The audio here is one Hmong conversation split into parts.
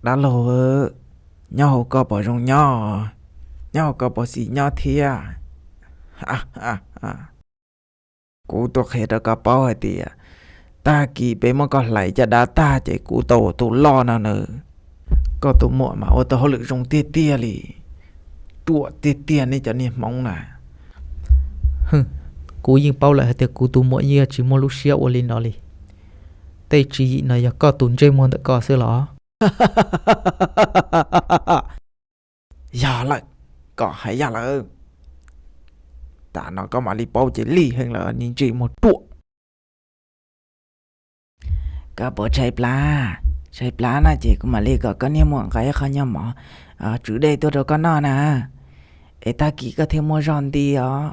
Dab laug, nyob hauv koj puas zoo nyob? Nyob hauv koj puas xis nyob thiab? Kuv tuaj qhia rau koj paub hais tias tag kis peb muab koj hlais caj dab tag ces kuv tau ua tus loj no na. Koj tus muam mas ua tau hauj lwm zoo tiag tiag li, ruam tiag tiag nej cov niag Hmoob na. Kuv yeej paub lawm hais tias kuv tus muam yeej tsis muaj lub siab ua li no li. Tej tswv yim no yog koj tus ntsej muag ntawm koj xwb los? Yog lawm, koj hais yog lawm. Tam no koj mam li paub ces lig heev lawm niag ntsej muag ruam. Koj puas tshaib plab? Tshaib plab no ces kuv mam li kom koj niag muam nqa ib qho nyuag mov tswv dej tuaj rau koj noj na, es tag kis koj thiaj muaj zog nti os.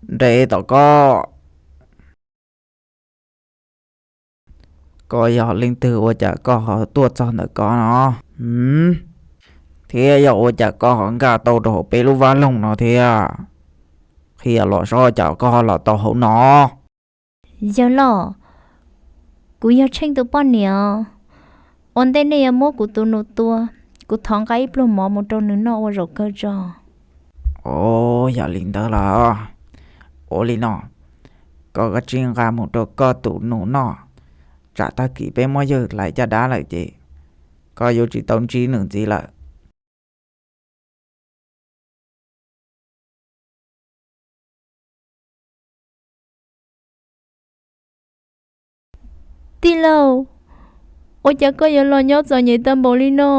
Nres tom koj. Koj yog leej twg ua cas koj ho tuaj txog ntawm koj no? Thiab yog ua cas koj ho nkag tau rau hauv peb lub vaj loog no thiab? Qhia los saib cas koj ho los tau hauv no. Yawg loj, kuv yog Tsheej tus poj niam. Ua ntej nej yuav muab kuv tus nus tua, kuv thov nqa ib pluag mov mus rau nws noj ua zaum kawg tso. Ov, yog li ntawd los ua li no, koj kav tsij nqa mus rau koj tus nus noj, tsam tag kis peb muab yawg hlais caj dab lawm ces koj yuav tsis tau ntsib nws ntxiv lawm. Tij laug, ua cas koj yuav los nyob txom nyem tag npaum li no?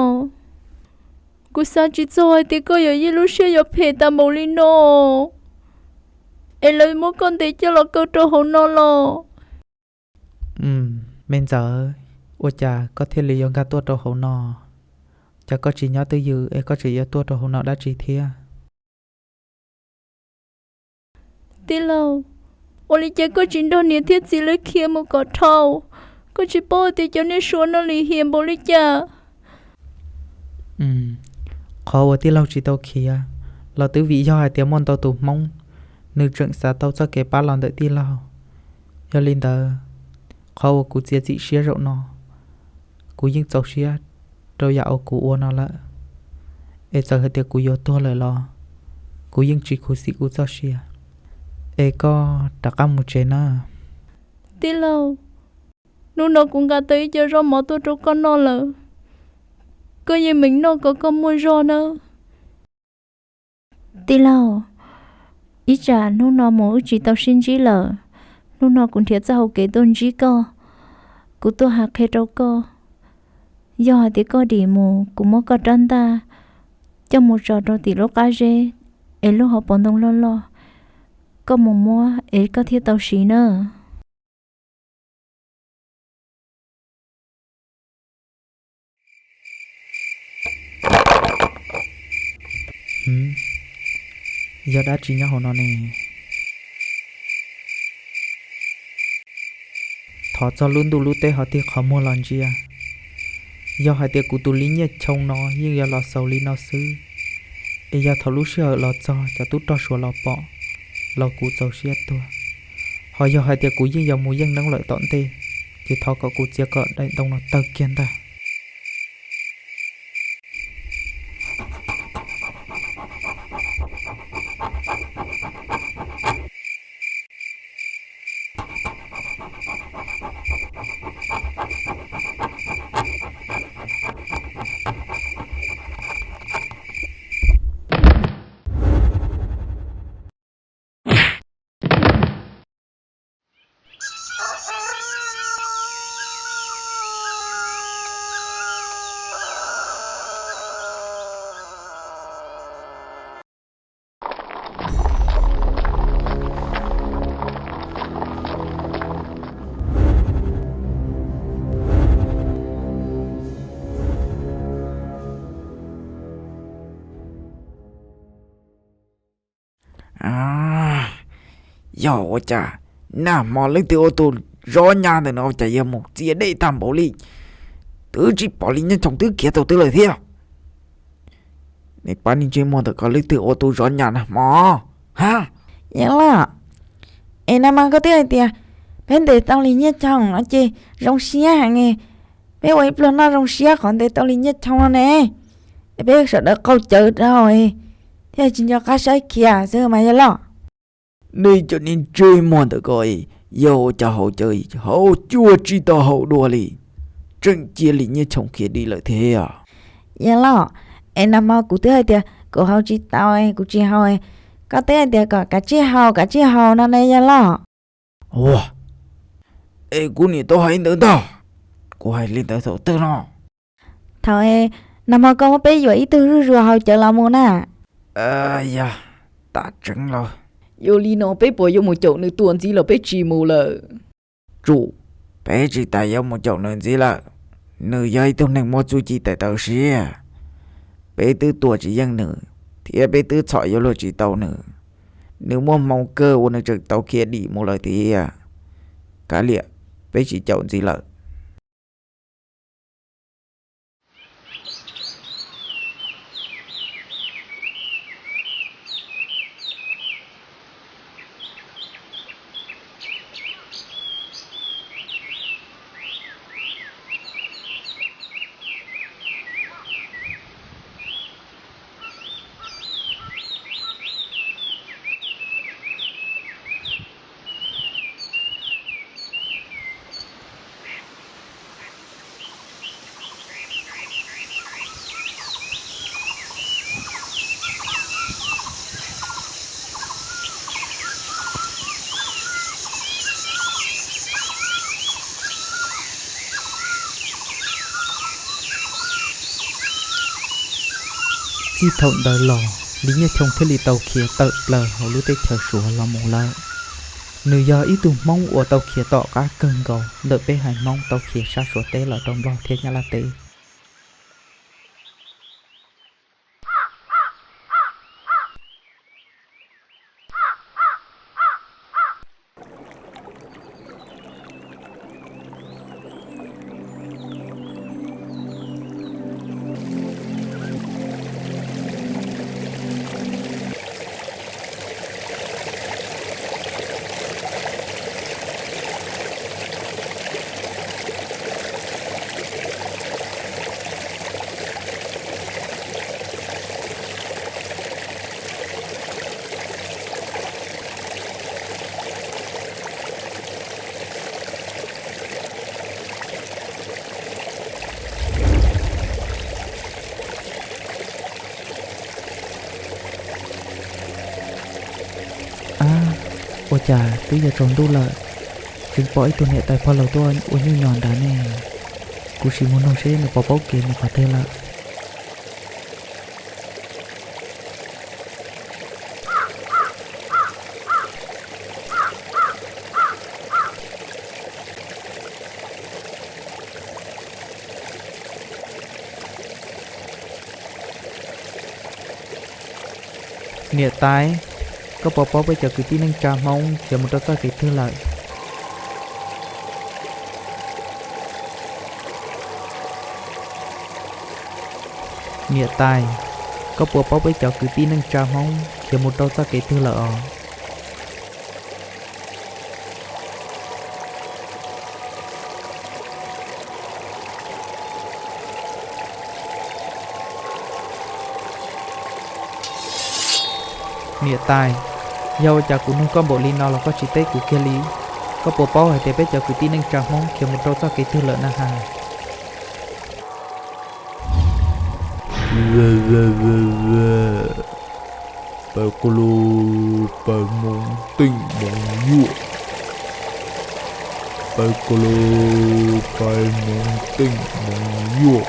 Kuv xav tsis txog hais tias koj yuav ib lub siab yuav phem tag npaum li no, es lawv muab koj ntes coj los kaw rau hauv no los. Me ntxawm, ua cas koj thiaj li yuav nkag tuaj rau hauv no? Cas koj tsis nyob twj ywm es koj tseem yuav tuaj rau hauv no dab tsi thiab? Tij laug, ua li cas koj tsis nrog niam thiab txiv lawv khiav mus kom dhau? Koj tsis paub tias cov niag suav no lim hiam npaum li cas? Qhov uas tij laug tsis tau khiav los twb vim yog hais tias muaj ntau tus Hmoob, nws tseem xav tau txoj kev pab los ntawm tij laug. Yog li ntawd, qhov uas kuv txiav txim siab zaum no, kuv yeej txaus siab rau yam uas kuv ua no lawm. Es txawm hais tias kuv yuav tuag lawm los kuv yeej tsis khuv xim kuv txoj sia. Es koj rov qab mus tsev na. Tij laug, hnub no kuv nqa tau ib co zaub mov tuaj rau koj noj lawm, koj yeej meem noj kom koj muaj zog nawb. Tij laug, ib tsam hnub no mus wb tsis tau sib ntsib lawm, hnub no kuv nrhiav txoj hau kev tuaj ntsib koj. Kuv tuaj hais qhia rau koj, yog hais tias koj dim mus kuv muab koj rab ntaj coj mus tso rau tim lub qab zeb es lub hauv paus ntoo loj loj, koj mus muab es koj thiaj tau siv na. Yog dab tsi nyob hauv no ne? Thov txog lub ntuj lub teb ho tig qhov muag los ntsia. Yog hais tias kuv tus li nyiaj choo no yeej yuav los xaus li no xwb, es yog thaum lub sij hawm los txog cov tub rog Suav los pom los kuv txaus siab tuag. Ho yog hais tias kuv yeej yuav mus yeej neeb lawm tom ntej, ces thov kom kuv txiav kom daim ntoo no tawg kiag ntag. Yog ua cas nag hmo leej twg ua tus zov nyab ntawm no ua cas yuav mus txias dej tag npaum li? twb tsis pom Lis Nyiaj Choo twb khiav tau twg lawm thiab. Nej pab niag ntsej muag ntawm ko leej twg ua tus zov nyam na hmo? Ha, Yawg Loj, es nag hmo koj twb hais tias peb ntes tau Lis Nyiaj Choo no ces zoo siab heev, peb ua ib pluag noj zoo siab qhov ntes tau Lis Nyiaj Choo no ne, es peb sawv daws qaug cawv rau thiaj tsis nco qab saib khiav xwb mas Yawg Loj. Nej cov niag ntsej muag ntawm ko, yog ua cas haus cawv haus cuag tsis tau haus dua li, tseem cia Lis Nyiaj Choo khiav dim lawm thiab. Yawg Loj, es nag hmo kuv twb hais tias kuv haus tsis tau, kuv tsis haus, koj twb hais tias kom kav tsij haus kav tsij haus no ne Yawg Loj. Ua, es kuv niam tau hais ntawd ntag, kuv hais li ntawd thaum twg no? Thaum nag hmo koj muab peb yuam ib tug zuj zus haus cawv los mus na. Yog, tam tseeb los. Yog li no peb puas yuav mus caum nws tua ntxiv los peb tsis mus lawm? Tsum, peb tsis tas yuav mus caum nws ntxiv lawm. Nws yog ib tug neeg muaj txuj ci tawv tawv siab. Peb twb tua tsis yeej nws, thiab peb twb txhom yuav luag tsis tau nws. Nws muaj hmoo kawg uas nws tseem tau khiav dim mus lawm tiag. Kav liam, peb tsis caum ntxiv lawm. Txij thaum ntawd los, Lis Nyiaj Choo thiaj li tau khiav tawm plaws hauv lub teb chaws Suav los mus lawm. Nws yog ib tug Hmoob uas tau khiav tom qab kawg nkaus ntawm peb haiv Hmoob tau khiav sab Suav teb los rau Nplog thiab Nyab Laj teb. Ab, ua cas twb yuav tsaus ntuj lawm, tseem pom ib tug niam tais pog laus tuaj ua nyuj nyos nrad ne. Kuv sim mus nug seb nws puas paub kev mus qhov twg lawm. Niam tais, koj puas paub peb cov kwv tij neej tsa Hmoob khiav mus rau txoj kev twg lawm? Niam tais, koj puas paub peb cov kwv tij neej tsa Hmoob khiav mus rau txoj kev twg lawm os? Niam tais, yog ua cas kuv nug koj npaum li no los koj tsis teb kuv kiag li? Koj puas paub hais tias peb cov kwv tij neej tsa Hmoob khiav mus rau txoj kev twg lawm na has? Pawg Kolo, pawg Hmoob teej Hmoob yuam. Pawg Kolo, pawg Hmoob teej Hmoob yuam.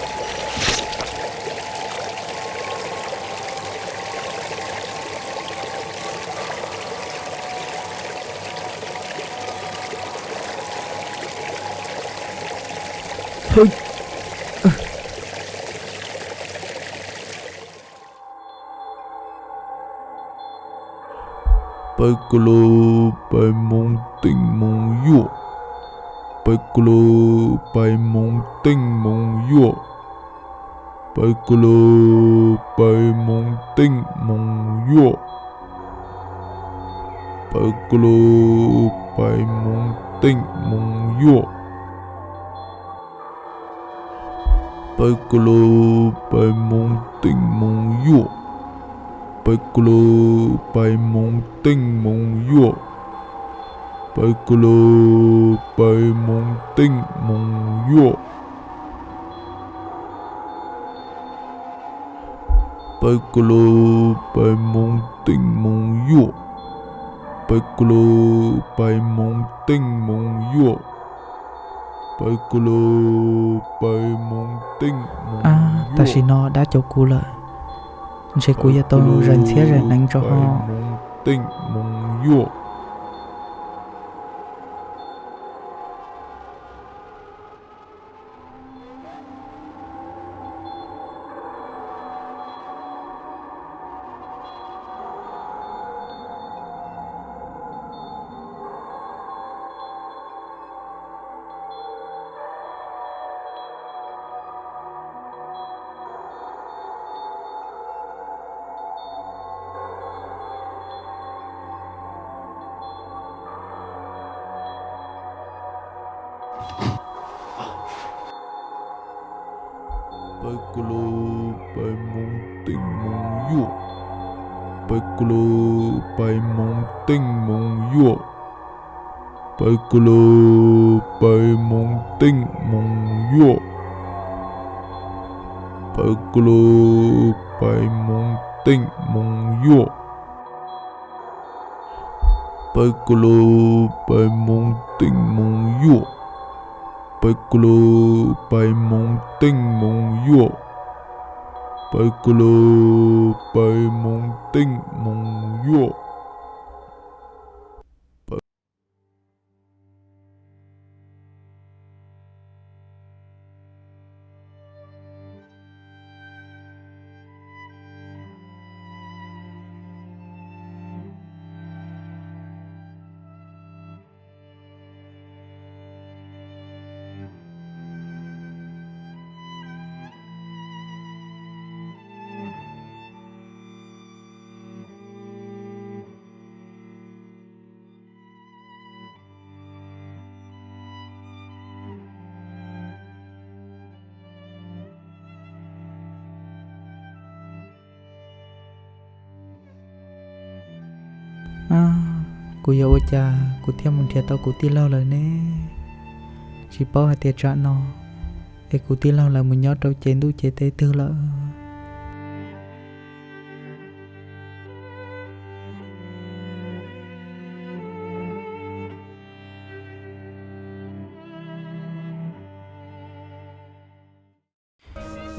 Pawg Kolo, pawg Hmoob teej Hmoob yuam. Pawg Kulu, pawg Hmoob Teej Hmoob Yuaj. Pawg Kulu, pawg Hmoob Teej Hmoob Yuaj. Pawg Kulu, pawg Hmoob Teej Hmoob Yuaj. Pawg Kulu, pawg Hmoob Teej Hmoob Yuaj. Pawg Kulu, pawg Hmoob Teej Hmoob Yuaj. Pawg Kulu, pawg Hmoob Teej Hmoob Yuaj. Pawg Kulu, pawg Hmoob Teej Hmoob Yuaj. Pawg Kulu, pawg Hmoob Teej Hmoob Yuaj. Pawg Kulu, pawg Hmoob Teej Hmoob Yuaj. Tam sim no dab caum kuv lawm, ntshe kuv yuav tau zais ntxhiab zais hneev rau hauv. Teej Hmoob Yuaj. Pawg Kulu, pawg Hmoob Teej Hmoob Yuaj. Pawg Kulu, pawg Hmoob Teej Hmoob Yuaj. Pawg Kulu, pawg Hmoob Teej Hmoob Yuaj. Pawg Kulu, pawg Hmoob Teej Hmoob Yuaj. Pawg Kulu, pawg Hmoob Teej Hmoob Yuaj. Pawg Kulu, pawg Hmoob Teej Hmoob Yuaj. Pawg Kulu, pawg Hmoob Teej Hmoob Yuaj. Kuv yuav ua cas kuv thiaj mus nrhiav tau kuv tij laug lawm ne? Tsis paub hais tias tsam no es kuv tij laug lawv mus nyob rau ces ntuj ces teb twg lawm.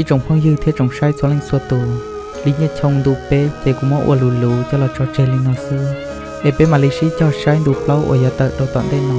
Ib tsoom phooj ywg thiab tsoom saib txhua leej txhua tus, li nyiaj choo ntu peb ces kuv muab ua luv luv coj los tso tseg li no xwb, es peb mam li sib cog saib ntu plaub uas yuav tawm rau tom ntej no.